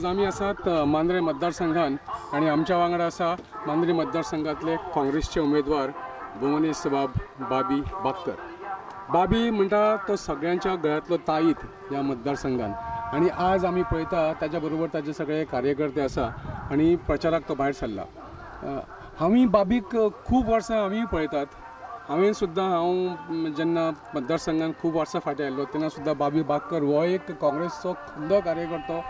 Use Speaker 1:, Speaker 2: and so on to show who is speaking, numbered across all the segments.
Speaker 1: आज आमी आसात मांद्रे मतदारसंघान आनी आमच्या वांगडा आसा मांद्रे मतदारसंघातले काँग्रेसचे उमेदवार भुवनेश बाब बाबी बागकर। बाबी म्हणटा तो सगळ्यांच्या गळ्यांतलो ताईत ह्या मतदारसंघान आनी आज आमी पळयता ताच्या बरोबर ताजे सगळे कार्यकर्ते आसा आनी प्रचाराक तो भायर सरला। आमी बाबीक खूब वर्सां आमी पळयतात। हांवें सुद्दां हांव जेन्ना मतदारसंघान खूब वर्सां फाटीं आयिल्लो तेन्ना सुद्दां बाबी बागकर हो एक काँग्रेसचो खंदो कार्यकर्तो,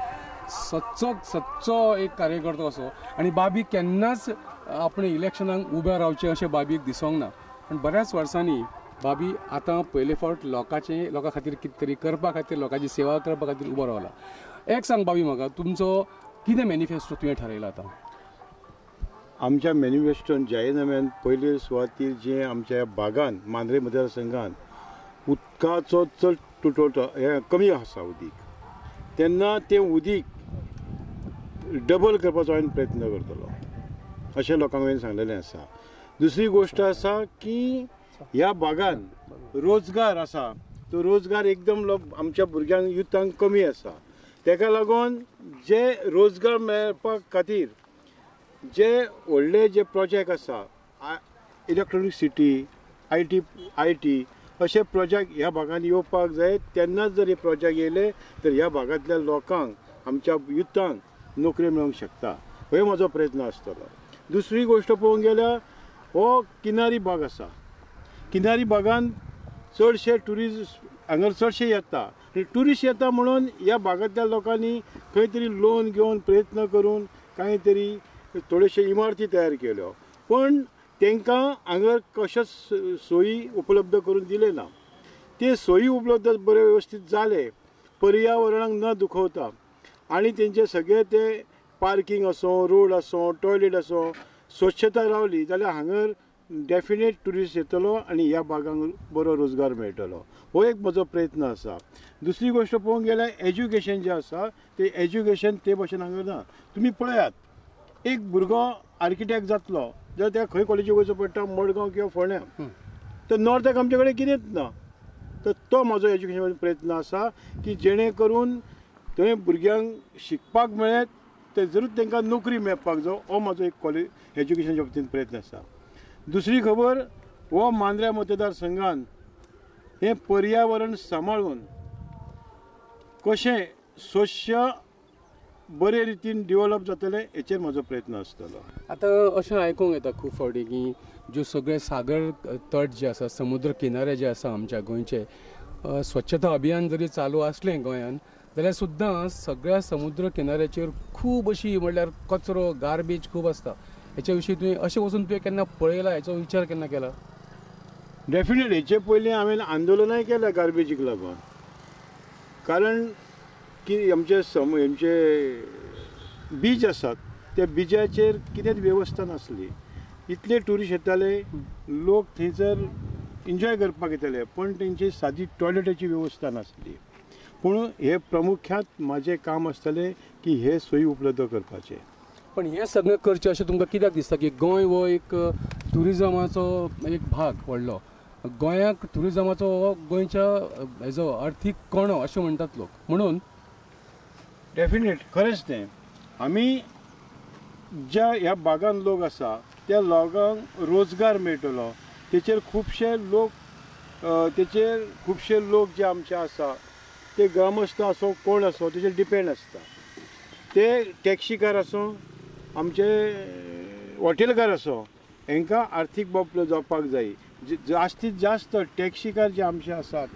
Speaker 1: सच्चो सच्चो एक कार्यकर्तो असो आनी बाबी केन्नाच आपणे इलेक्शनाक उबे रावचें अशें बाबीक दिसोंक ना। पूण बऱ्याच वर्सांनी बाबी आतां पयले फावट लोकांचे लोकां खातीर कितें तरी करपा खातीर, लोकांची सेवा करपा खातीर उबो रावला। एक सांग बाबी म्हाका, तुमचो कितें मॅनिफेस्टो तुवें ठरयला आतां?
Speaker 2: आमच्या मॅनिफेस्टोन जाहीरनाम्यान पयले सुवातीर जे आमच्या भागान मांद्रे मतदारसंघान उदकाचो चड तुटवटो हें कमी आसा उदीक, तेन्ना तें उदीक डबल करपाचो हांवें प्रयत्न करतलो अशें लोकांक हांवें सांगलेलें आसा। दुसरी गोश्ट आसा की ह्या भागान रोजगार आसा तो रोजगार एकदम लोक आमच्या भुरग्यांक युथांक कमी आसा, तेका लागून जे रोजगार मेळपा खातीर जे व्हडले जे प्रोजेक्ट आसा इलेक्ट्रॉनीक सिटी, I T अशे प्रोजेक्ट ह्या भागान येवपाक जाय। तेन्नाच जर हे प्रोजेक्ट येयले तर ह्या भागांतल्या लोकांक आमच्या युथांक नोकरी मेळूंक शकता, हो म्हजो प्रयत्न आसतलो। दुसरी गोश्ट पळोवंक गेल्यार हो किनारी भाग आसा, किनारी भागान चडशे ट्युरिस्ट हांगा चडशे येता, ट्युरिस्ट येता म्हणून ह्या भागांतल्या लोकांनी खंय तरी लोन घेवन प्रयत्न करून कांय तरी थोड्योश्यो इमारती तयार केल्यो, पण तांकां हांगा कशेंच सोयी उपलब्ध करून दिले ना। ते सोयी उपलब्ध बरे वेवस्थीत जाले, पर्यावरणाक न दुखवता आनी तेंचे सगळे ते पार्किंग आसूं, रोड आसूं, टॉयलेट आसूं, स्वच्छता रावली जाल्यार हांगर डेफिनेट ट्युरिस्ट येतलो आनी ह्या भागांक बरो रोजगार मेळटलो, हो एक म्हजो प्रयत्न आसा। दुसरी गोश्ट पळोवंक गेल्यार एज्युकेशन जें आसा तें एज्युकेशन ते भशेन हांगा ना। तुमी पळयात, एक भुरगो आर्किटेक्ट जातलो जाल्यार ताका खंय कॉलेजीक वचचें पडटा, मडगांव किंवा फोंड्यां, तर नॉर्थाक आमचे कडेन कितेंच ना। तर तो म्हजो एज्युकेशन प्रयत्न आसा की जेणे करून थंय भुरग्यांक शिकपाक मेळत, ते जरूर तांकां नोकरी मेळपाक जाय, हो म्हजो एक कॉलेज एज्युकेशनाच्या बाबतींत प्रयत्न आसा। दुसरी खबर, हो मांद्र्या मतदारसंघान हें पर्यावरण सांबाळून कशें स्वच्छ बरे रितीन डेवलप जातलें हेचेर म्हजो प्रयत्न आसतलो।
Speaker 1: आतां अशें आयकूंक येता खूब फावटी की ज्यो सगळे सागर तट जे आसा, समुद्र किनारे जे आसा आमच्या गोंयचे, स्वच्छता अभियान जरी चालू आसलें गोंयान जाल्यार सुद्दां सगळ्या समुद्र किनाऱ्याचेर खूब अशी म्हणल्यार कचरो, गार्बेज खूब आसता। हेच्या विशीं तुवें अशें वचून तुवें केन्ना पळयलां, हेचो विचार केन्ना केला?
Speaker 2: डेफिनेट हेचे पयलीं हांवें आंदोलनाय केल्या गार्बेजीक लागून, कारण की आमचे आमचे बीच आसात त्या बिजाचेर कितेंच वेवस्था नासली, इतले ट्युरिस्ट येताले, लोक थंयसर एन्जॉय करपाक येताले, पण तेंची सादी टॉयलेटाची वेवस्था नासली। पूण हे प्रामुख्यात म्हाजें काम आसतलें की हे सोयी उपलब्ध करपाचें।
Speaker 1: पण हें सगळें करचें अशें तुमकां कित्याक दिसता की गोंय हो एक ट्युरिजमाचो एक भाग व्हडलो, गोंयाक ट्युरिजमाचो हो गोंयच्या हेजो अर्थीक कणो अशें म्हणटात लोक, म्हणून
Speaker 2: डेफिनेट खरेंच तें आमी ज्या ह्या भागान लोक आसा त्या लोकांक रोजगार मेळटलो, तेचेर खुबशे लोक तेचेर खुबशे लोक जे आमचे आसा ते ग्रामस्थ आसूं कोण आसूं तेचेर डिपेंड आसता, ते टॅक्सीकार आसूं, आमचे हॉटेलकार आसूं, हांकां आर्थीक बाब जावपाक जाय। जास्तीत जास्त टॅक्सीकार जे आमचे आसात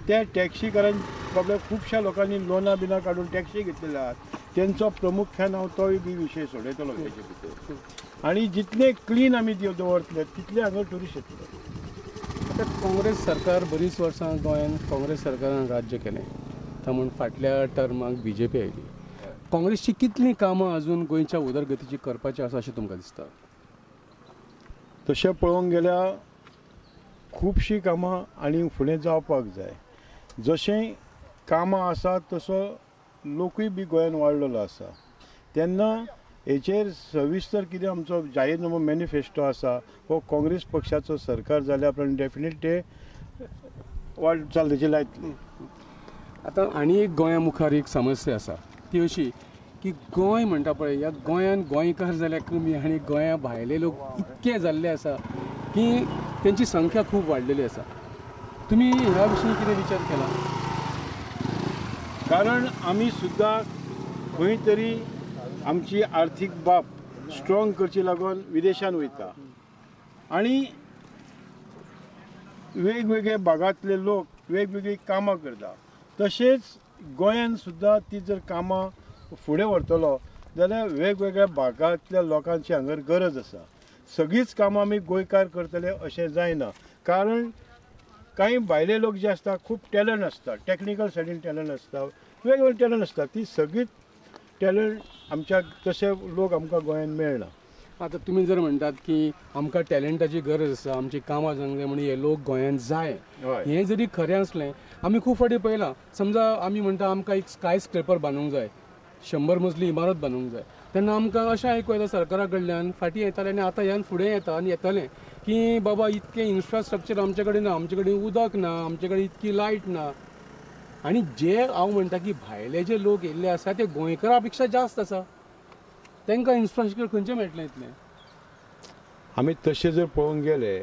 Speaker 2: त्या टॅक्सीकारांक बाबल्या खुबश्या लोकांनी लोनां बिनां काडून टॅक्सी घेतलेले आहात, तेंचो प्रामुख्यान हांव तोय बी विशय सोडयतलो हेचे भितर। आनी जितले क्लीन आमी दवरतले तितले हांगा ट्युरिस्ट येतले।
Speaker 1: आतां काँग्रेस सरकार बरीच वर्सां गोंयांत काँग्रेस सरकारान राज्य केलें, आतां म्हूण फाटल्या टर्माक बीजेपी आयली, काँग्रेसची कितलीं कामां अजून गोंयच्या उदरगतीची करपाची आसा अशें तुमकां दिसता?
Speaker 2: तशें पळोवंक गेल्यार खुबशीं कामां आनी फुडें जावपाक जाय। जशें कामां आसा तसो लोकूय बी गोंयान वाडलेलो आसा, तेन्ना हेचेर सविस्तर कितें आमचो जाहीरनामो मॅनिफेस्टो आसा हो काँग्रेस पक्षाचो सरकार जाल्या उपरांत डेफिनेट ते वाट चालतेची लायतली।
Speaker 1: आतां आनी एक गोंया मुखार एक समस्या आसा ती अशी की गोंय म्हणटा पळय, ह्या गोंयान गोंयकार जाल्यार कमी आनी गोंया भायले लोक इतके जाल्ले आसा की तेंची संख्या खूब वाडलेली आसा. तुमी ह्या विशीं कितें विचार केला?
Speaker 2: कारण आमी सुद्दां खंय तरी आमची आर्थीक बाब स्ट्रॉंग करची लागून विदेशान वयता आनी वेगवेगळे भागांतले लोक वेगवेगळीं कामां करता. तशेंच गोंयान सुद्दां ती जर कामां फुडें व्हरतलो जाल्यार वेगवेगळ्या भागांतल्या लोकांची हांगर गरज आसा. सगळींच कामां आमी गोंयकार करतले अशें जायना, कारण कांय भायले लोक जे आसता खूब टॅलंट आसता, टॅक्निकल सायडीन टॅलंट आसता, वेगवेगळे टॅलंट आसता, ती सगळीच टॅलंट आमच्या तशे लोक आमकां गोंयांत मेळना.
Speaker 1: आतां तुमी जर म्हणटात की आमकां टॅलंटाची गरज आसा, आमची कामां जावंक जाय म्हणून हे लोक गोंयांत जाय, हें जरी खरें आसलें, आमी खूब फावटी पळयलां, समजा आमी म्हणटा आमकां एक स्काय स्क्रेपर बांदूंक जाय, 100 मजली इमारत बांदूंक जाय, तेन्ना आमकां अशें आयकूं येता सरकारा कडल्यान फाटीं येतालें आनी आतां ह्यान फुडें येता आनी येतलें की बाबा इतकें इन्फ्रास्ट्रक्चर आमचे कडेन ना, आमचे कडेन उदक ना, आमचे कडेन इतकी लायट ना. आनी जे हांव म्हणटा की भायले जे लोक येयल्ले आसा ते गोंयकारा पेक्षा जास्त आसा, तांकां इन्फ्रास्ट्रक्चर खंयचें मेळटलें इतलें?
Speaker 2: आमी तशें जर पळोवंक गेले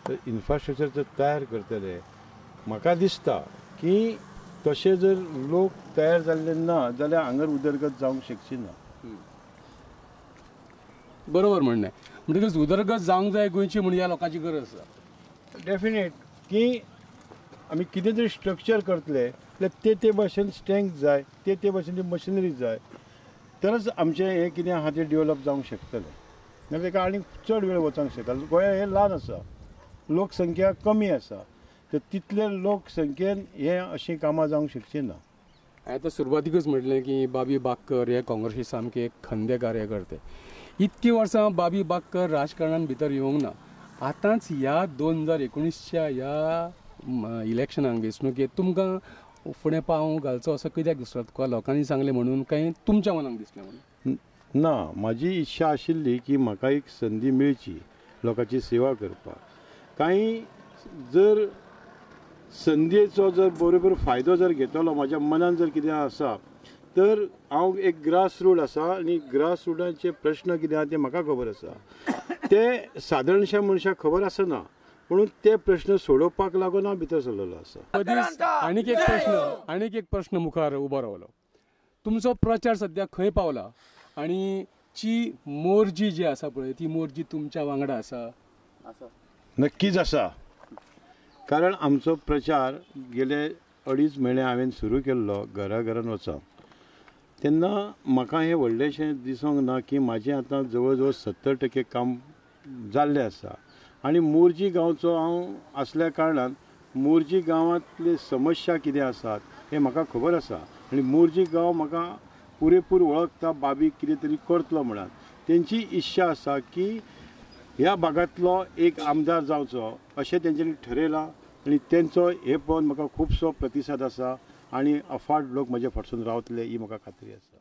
Speaker 2: तर इन्फ्रास्ट्रक्चर जर तयार करतले, म्हाका दिसता की तशें जर लोक तयार जाल्ले ना जाल्यार हांगर उदरगत जावंक शकची ना.
Speaker 1: बरोबर म्हणणें. म्हणटकच उदरगत जावंक जाय गोंयची म्हण ह्या लोकांची गरज आसा.
Speaker 2: डेफिनेट की आमी कितें तरी स्ट्रक्चर करतले जाल्यार ते ते भाशेन स्ट्रेंथ जाय, ते ते भाशेन ती मशिनरी जाय, तरच आमचें हें कितें आहा तें डेवलप जावंक शकतलें. नाजाल्यार ताका आनीक चड वेळ वचोंक शकता. गोंया हें ल्हान आसा, लोकसंख्या कमी आसा, तर तितले लोकसंख्येन हें अशीं कामां जावंक शकची ना.
Speaker 1: हांवें आतां सुरवातीकच म्हटलें की बाबी बागकर हे काँग्रेसी सामके एक खंदे कार्यकर्ते. इतकीं वर्सां बाबी बागकर राजकारणान भितर येवंक ना, आतांच ह्या 2019च्या ह्या इलेक्शनाक वेंचणुकेंत तुमकां फुडें पावंक घालचो असो कित्याक दिसलो? तुका लोकांनी सांगलें म्हणून काय तुमच्या मनाक दिसलें म्हणून?
Speaker 2: ना, म्हाजी इच्छा आशिल्ली की म्हाका एक संदी मेळची लोकांची सेवा करपाक. कांय जर संदयेचो जर बरोबर फायदो जर घेतलो, म्हाज्या मनान जर कितें आसा तर हांव एक ग्रास रूट आसा आनी ग्रास रुटाचे प्रश्न कितें आहा ते म्हाका खबर आसा, ते सादारणशा मनशाक खबर आसना, म्हणून ते प्रश्न सोडोवपाक लागून हांव भितर सरलेलो आसा.
Speaker 1: आनीक एक प्रश्न, आनीक एक प्रश्न मुखार उबो रावलो, तुमचो प्रचार सद्या खंय पावला आनी ची मोर्जी जी आसा पळय ती मोर्जी तुमच्या वांगडा आसा?
Speaker 2: नक्कीच आसा, कारण आमचो प्रचार गेले 2.5 म्हयने हांवें सुरू केल्लो घरा घरान वचप, तेन्ना म्हाका हें व्हडलेंशें दिसूंक ना की म्हाजें आतां जवळ जवळ 70% काम जाल्लें आसा. आनी मोरजी गांवचो हांव आसल्या कारणान मोरजी गांवांतले समस्या कितें आसात हें म्हाका खबर आसा आनी मोरजी गांव म्हाका पुरेपूर वळखता, बाबी कितें तरी करतलो म्हणून तेंची इच्छा आसा की ह्या भागांतलो एक आमदार जावचो अशें तेंच्यांनी ठरयलां आनी तेंचो हे पळोवन म्हाका खुबसो प्रतिसाद आसा आनी अफाट लोक म्हज्या फाटसून रावतले ही म्हाका खात्री आसा.